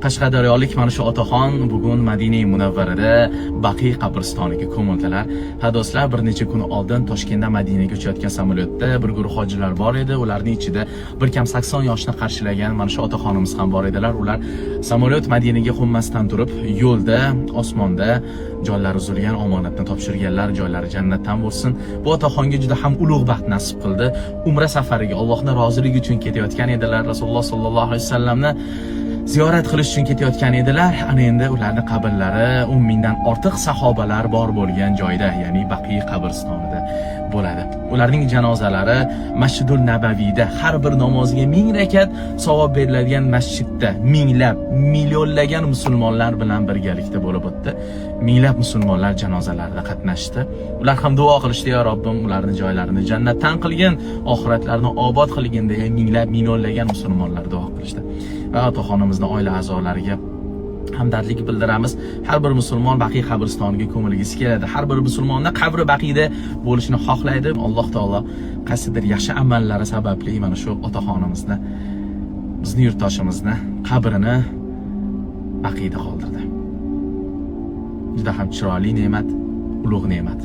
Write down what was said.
Qashqadaryolik mana shu otaxon bugun Madina Munavvarada Baqiy qabristoniga ko'mildilar. Ha do'stlar, bir necha kun oldin Toshkentdan Madinaga uchayotgan samolyotda bir guruh hojilar bor edi. Ularning ichida bir kam 80 yoshni qarshilagan mana shu otaxonimiz ham bor edilar. Ular samolyot Madinaga qo'nmasdan turib, yo'lda, osmonda jonlari uzilgan, omonatni topshirganlar, joylari jannatdan bo'lsin. Bu otaxonga juda ham ulug' baxt nasib qildi. Umra safariga Allohning roziligi uchun ketayotgan edilar. Rasululloh sollallohu alayhi vasallamni ziyorat qilish uchun ketayotgan edilar. Ana endi ularning qabrlari 10 mingdan ortiq sahobalar bor bo'lgan joyda, ya'ni Baqiy qabristonida bo'ladi. Ularning janozalari Masjidul Nabaviyda har bir namoziga 1000 rakat savob beriladigan masjidda minglab, millionlagan musulmonlar bilan birgalikda bo'lib o'tdi. Minglab musulmonlar janozalarida qatnashdi. Ular ham duo qilishdi: "Ya Robbim, ularning joylarini jannatdan qilgin, oxiratlarini obod qilgin", deya minglab, millionlagan musulmonlar duo qilishdi. Va otaxonimizni oila a'zolariga hamdardlik bildiramiz. Har bir musulmon Baqiy qabristoniga ko'milgisi keladi. Har bir musulmonni qabri Baqiyda bo'lishini xohlaydi. Alloh taolo qaysidir yaxshi amallari sababli mana shu otaxonimizni, bizni yurtdoshimizni qabrini Baqiyda qoldirdi. Juda ham chiroyli ne'mat, ulug' ne'mat.